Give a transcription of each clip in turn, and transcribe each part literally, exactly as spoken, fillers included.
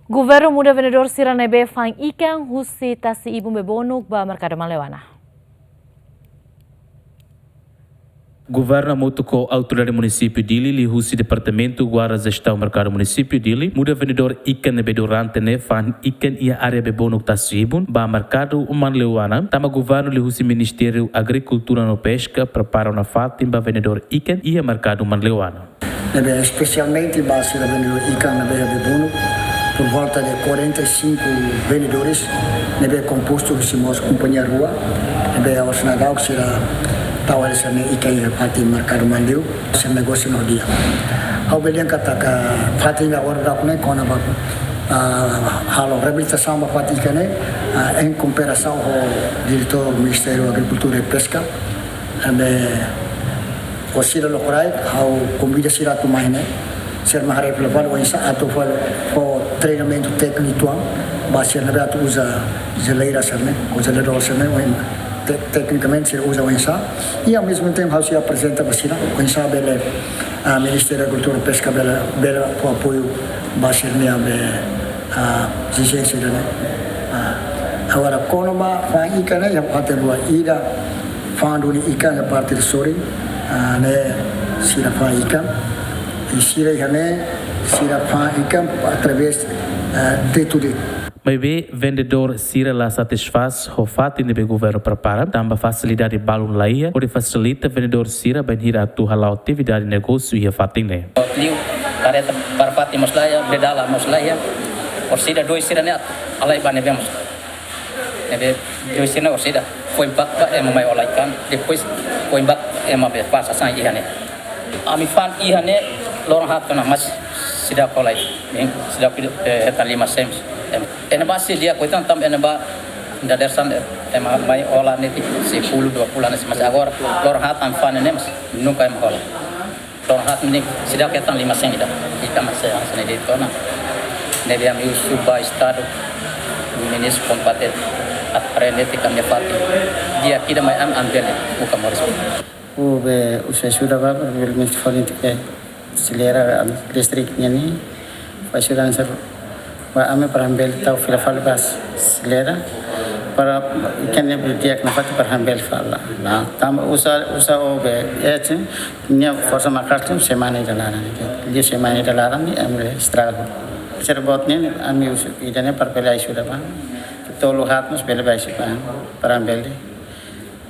Governu muda vendedór sira ne'ebé fa'an ikan husi tasi ibun Bebonuk ba merkadu Manleuana. Governu hamutuk ho Autoridade Munisípiu Dili liuhusi Departamentu Guarda Jestaun Merkadu Munisípiu Dili muda vendedór ikan ne'ebé durante ne'e fa'an ikan iha área Bebonuk tasi ibun ba merkadu Manleuana, tanba governu liuhusi Ministériu Agrikultura no Peska prepara ona fatin ba vendedór ikan iha merkadu Manleuana. Ne'ebé espesialmente ba sira vendedór ikan ne'ebé iha Bebonuk, por volta de quarenta e cinco vendedores, ne'ebé kompostu husi mós kompañia rua, ne'ebé oras ne'e daudaun sira tau hela sira-nia ikan iha fatin merkadu Manleuana, sira negósiu no di'ak. Ha'u bele dehan katak fatin ida agora daudaun ne'e kona-ba, ah, halo reabilitasaun ba fatin ikan ne'e, ah, em cooperação ho diretór Ministériu Agrikultura i Peska, ne'ebé ho sira lokraik, ha'u konvida sira atu mai ne'e. Sira mai haree fila fali oinsá atu fali ho treinamentu tékniku uitoan, ba sira ne'ebé atu uza jeleira sira-ne'e, ho jeladór sira-ne'e, oin te-, teknikamente sira uza oinsá. I ao mesmo tempo, ha'u sei aprezenta ba sira, oinsá bele, ah, Ministériu Agrikultura i Peska bele, bele fó apoiu ba sira-nia be, ah, ezijénsia ida-ne'e. Ah, agora, kona-ba fa'an ikan ne'e, iha parte rua, ida fa'an duni ikan iha parte sorin, ah, ne'e sira fa'an ikan. I sira iha ne'e, sira fa'an ikan através, ah, day to day. Maibé vendedór sira la satisfás ho fatin ne'ebé governu prepara, tanba fasilidade balun la iha, hodi fasilita vendedór sira bainhira atu hala'o atividade negósiu iha fatin ne'e. Liu, kareta para fatin mós la iha, pedala mós la iha, orsida dois sira-ne'e halai ba ne'ebé mós. Ne'ebé dois sira-ne'e orsida, foin bá ba ema mai hola ikan, depois foin bá ema be fa'an sasán iha ne'e. Ami fa'an iha ne'e loron haat ona, mas seidauk hola, ne'e seidauk, eh, hetan lima sen. Em, iha ne'ebá sei di'ak uitoan tanba iha ne'ebá dadeer-saan, eh, ema mai hola netik sepuluh, dua puluh netik, mas agora loron haat ami fa'an ne'e mas nunka ema hola. Loron haat netik seidauk hetan lima sen ida. Ita mas, eh, hanesan ne'e de'it ona. Ne'ebé ami husu ba Estadu, ministru kompetente, atu haree netik ami-nia fatin. Di'ak ida mai ami, ami bele buka moris. Ha'u be husu ajuda ba, ba, ba, ministru fó netik, eh, jeleira, ah, listrik nian ne'e. Fó ajuda hanesan ba ami para ami bele tau fila fali ba jeleira. Para ikan ne'e bele di'ak nafatin para ami bele fa'an. Nah, tanba osan, osan obe, eh, cin, nia forsa maka'as, semana ida laran. Liu semana ida laran ne'e ami estraga. Sira-boot ne'e, ami husu, ida-ne'e para bele ajuda ba. Tolu haat mós bele ba ajuda ba, para ami bele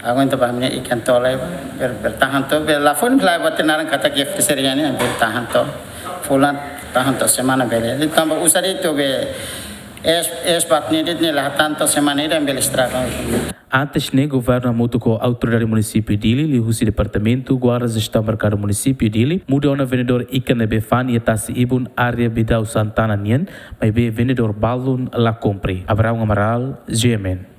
aguenta ba ami-nia ikan to'o lai ba, ber-, bertahan to'o, be la foin lai ba tinan katak iha freezer nian ne'e, bertahan to'o fulan, tahan to'o semana bele. Tanba osan de'it be, es, es bat ne'e de'it ne'e la tahan to'o semana ida bele estraga. Antes ne'e, governu hamutuk ho Autoridade Munisípiu Dili, liuhusi Departamentu Guarda Jestaun Merkadu Munisípiu Dili, muda ona vendedór ikan ne'ebé fa'an iha tasi ibun área Bidau Santana nian, maibé vendedór balun la kumpre. Abraão Amaral, G M N.